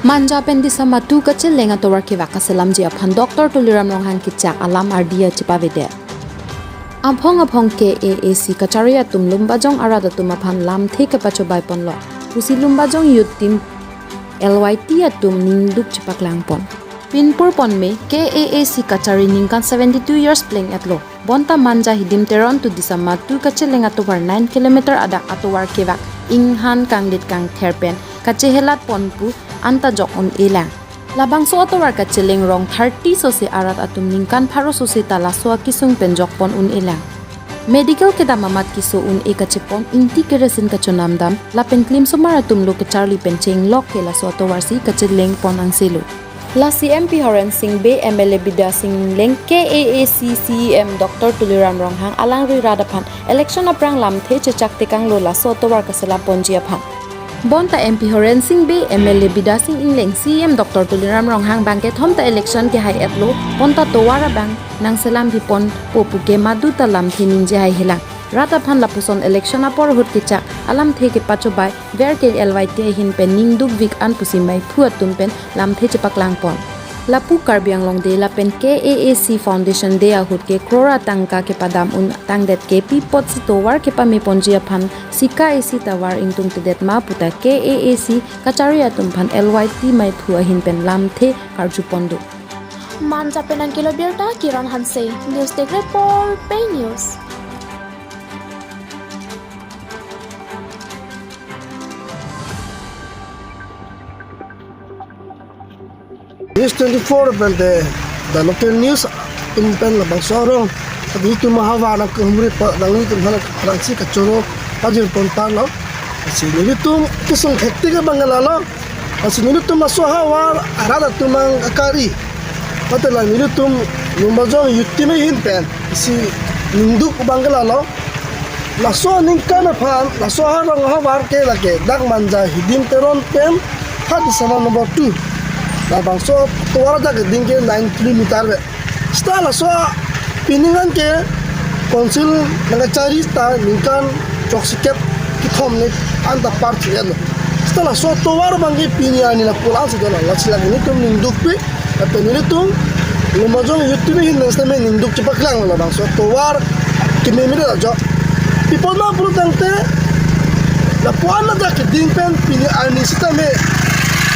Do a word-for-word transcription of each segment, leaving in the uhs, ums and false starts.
Manja pen Disamatu kacheleng atovar kevak kaselamji aphan Doctor Tuliram Ronghang kechak alam ardi chepavedet. Aphong aphong K A A C kachari atum Lumbajong arat atum aphan lamthe kepachobei ponlo pusi Lumbajong Youth Team L Y T atum ningduk chepaklangpon. Pinpur ponme, K A A C kachari ningkan seventy-two years pleng-etlo. Bonta Manja Hidim Teron to Disamatu kacheleng atovar nine kilometer adak atovar kevak inghan kangdit kangther pen kachehelat pon pu anta jok un-elang. Labangso atovar kacheleng rong thirty sose arat atum ningkan pharo sose ta laso akesung pen jok pon un-elang. Medical kedam amat keso un-e kachepon, ingti kerosin kachonam dam lapen klimsomar atum lo kacharli pen chenglok ke laso atovar si kacheleng pon angselo. Lasi M P Horen Sing Bey, M L A Bidya Sing Engleng, K A A C C E M Doctor Tuliram Ronghang alangli rat aphan election aphrang lamthe chechak tekanglo laso atovar kaselam ponji aphan. Bonta M P Horen Sing Bey, M L A Bidya Sing Engleng, C E M Doctor Tuliram Ronghang bang kethom ta election kehai-etlo, bonta tovar abang nangselam pipon po puke madu ta lamthe ningje haihelang. Rat aphan lapuson election apor ahut kechak alamthe kepachobei ver ke L Y T ahin pen ningdukvik an pusi meiphu atum pen lamthe chepaklangpon. Lapu Karbi Anglong Day lapen K A A C Foundation Day ahut ke crore atangka kepadam un tangdet ke pi apotsi tovar kepameponji aphan sika isi tovar ingtungtedet ma puta K A A C kachari atum aphan L Y T meiphu ahin pen lamthe karjupon do. Manja pen nangkelo birta Kiran Hanse, News Desk Report, Pei News. News twenty-four pen te the local news atum pen labangso arong atum atum ahavar nangkehumri pa nanglitum aphan nangsi kachoro pajirpon tarlo. Lasi nelitum kesung hektik abang ke lalo. Lasi nelitum laso ahavar arat atum ang akari. Mate la nelitum Lumbajong Youth Team ahin pen isi ningduk abang ke lalo. Laso aningkan aphan, laso aharong ahavar ke lake dak Manja Hidim Teron pen ha Disamatu number two. Labangso tovar adak keding ke nine kilometer ave. Seta laso pining an ke council nangkachari ta ningkan choksikep kethom ni anta par chiyalo. Seta laso tovar abang ke pini arni la pulang si dona, lasi lake nelitum ningdukpi. Lapen nelitum Lumbajong Youth Team ahin nang sitame ningduk chepaklanglo labangso tovar kememire ajo. Pi apot ma pulo tangte lapu-an adak keding pen pini arni sitame.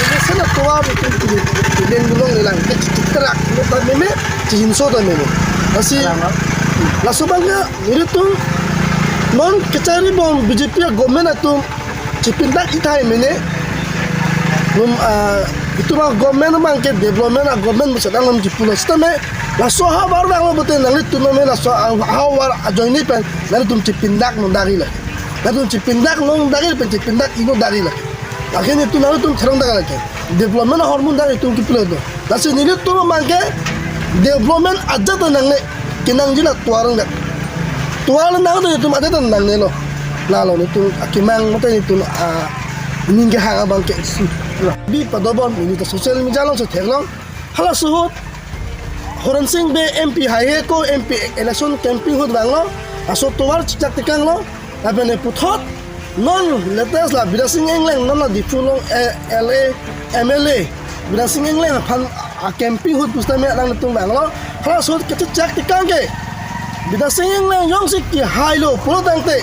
Ini sana tovar itu pini keding dulong lelang ke chitrak lo ta meme, chihinso ta meme. Lasi laso abang ke nelitum non kacharibom B J P government atum chipindak ithai mene. Num, ah, itum a-government abang ke development a-government masa dang num chipulo sitame laso ahavar dang lo bote nanglitum name laso ahavar ajoine pen nanglitum chipindak nundari lake. Nanglitum chipindak nundari pen chipindak inundari lake. Lake nelitum nanglitum therong dak lake. Development ahormu dak itum kipulo do. Lasi nelitum abang ke development ajat nangne. Kenangji la tovar nang. Tovar nang do itum ajat nangnelo. Lalo nelitum akemang mate nelitum aning kehang abang ke isi. Bi padobom nelitum social media alongsi theklong. Halaso ahut Horen Sing Bey M P haihe ko M P election campaign ahut vanglo. Laso tovar chechak tekanglo. Lapen puthot non latest la Bidya Sing Engleng, non la Diphu along, eh, L A, M L A Bidya Sing Engleng aphan a-campaign ahut pusitame alangtum vanglo. Halaso ahut kachechak tekang ke Bidya Sing Engleng jongsi kehailo pulo tangte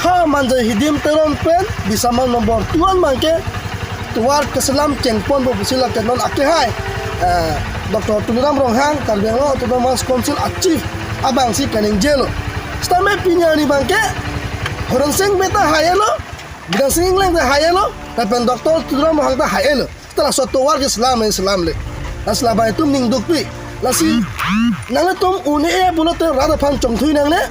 ha Manja Hidim Teron pen Disamatu number two an abang ke tovar keselam kengponpo pusi lake non akehai, eh, Doctor Tuliram Ronghang, Karbi Anglong Autonomous Council a-chief abang si kaningjelo. Sitame pini arni abang ke Horen Sing Bey ta hailo, Bidya Sing Engleng ta hailo, lapen Doctor Tuliram Ronghang ta hailo. Seta laso tovar keselam, eh, selamle. Lasi labang itum ningdukpi. Lasi nanglitum un-e pulote rat aphan chongthui nangne.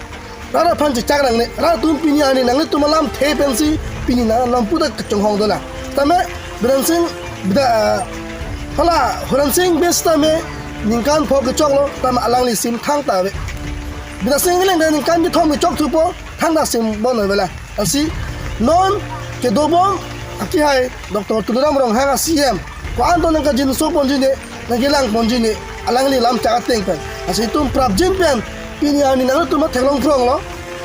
Rat aphan chechak nangne, rat atum pini arni nanglitum alamthe pensi pini nang lampu ta kachonghong dolang. Sitame Bidya Sing, Bidya, ah, hala Horen Sing Bey sitame ningkan pho kechoklo, sitame alangli sim thangta ave. Bidya Sing Engleng ta ningkan kethom kechok thupo, thangta sim bon avelang. Lasi non kedobom akehai Doctor Tuliram Ronghang a-C E M ko-an to nangkajinso ponji ne, nangkelang ponji ne, alangli lam chak ateng pen. Lasi itum prapjin pen pini arni nanglitum theklong phronglo.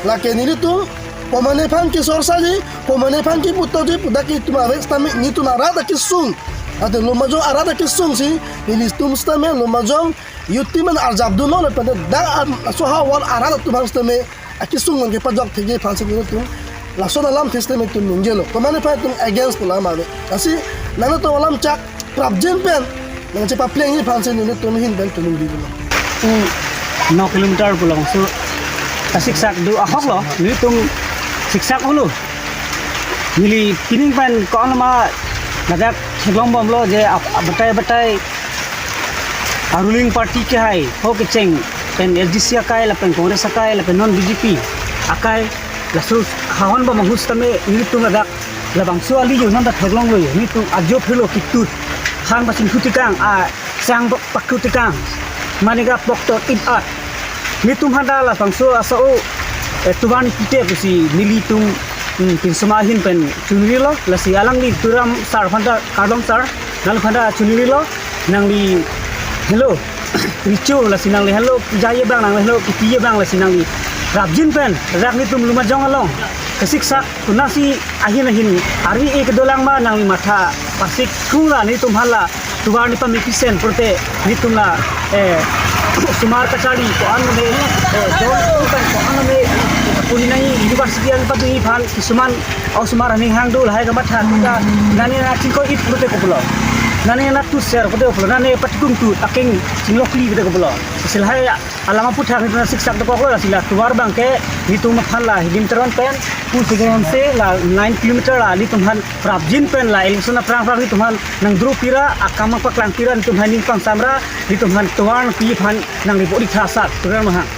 Lake nelitum komane aphan kesorsaji, komane aphan keputoji pu dak itum ave, sitame nelitum arat akesung Ate Lumbajong arat akesung si, nelitum sitame Lumbajong youth team an arjapdunlo lapen dak laso ahavar arat atum aphan sitame akesung an kepajokthekji aphan si nelitum lason alamthe sitame itum ningjelo. Komatne aphan itum against pu alam ave. Lasi nanglitum alam chak prapjin pen nangchepaplengji aphan si nelitum ahin pen itum ningjedunlo. Hmm, no kilometer pu labangso kasiksak do ahoklo, nelitum siksak-olo. Neli pining pen ko-an ma ladak theklong bomlo je ap-, abatai abatai a ruling party kehai ho kecheng pen A D C akai lapen Congress akai lapen non B J P akai, laso hahon bom ahut sitame nelitum ladak labangso ali yo non ta theklonglo yo, nelitum ajo phelo kitut hang pasing phutikang a sang bak pakru tikang, maniga poktot ip at. Nelitum aphan ta labangso aso-o, eh, tovar nepite pusi nelitum, hmm, pinsoma ahin pen chongrilo, lasi alangli Tuliram sir aphan ta kardom sir, nangli aphan ta chongrilo, nangli helo recho, lasi nangli helo jaye bang, nangli helo kipiye bang, lasi nangli prapjin pen dak nelitum Lumbajong along kasiksak konatsi ahin ahin arvi-e kedolang ma nangli matha pasik thung la nelitum aphan la tovar nepamepisen pulote nelitum la, eh, osomar kachari ko-an me, eh, don ko-an me, puni nai university an padu aphan kisuman osomar aning hang do lahai kamatha ta nane na chingko ip pulote kopilo, nane na tu ser pulote kopilo, nane patikum tu akeng chinglokli pulote kopilo. Silahai alam aputhak nelitum siksak dokoklo, lasi la tovar abangke nelitum aphan la Hidim Teron pen pu segan se la nine kilometer la nelitum aphan prapjin pen la election aphrang aphrang nelitum aphan nangdro pira, akam paklang pira, nelitum aphan ning pangsamra, nelitum aphan tovar pi aphan nangli bodi thasat, Tuliram Ronghang.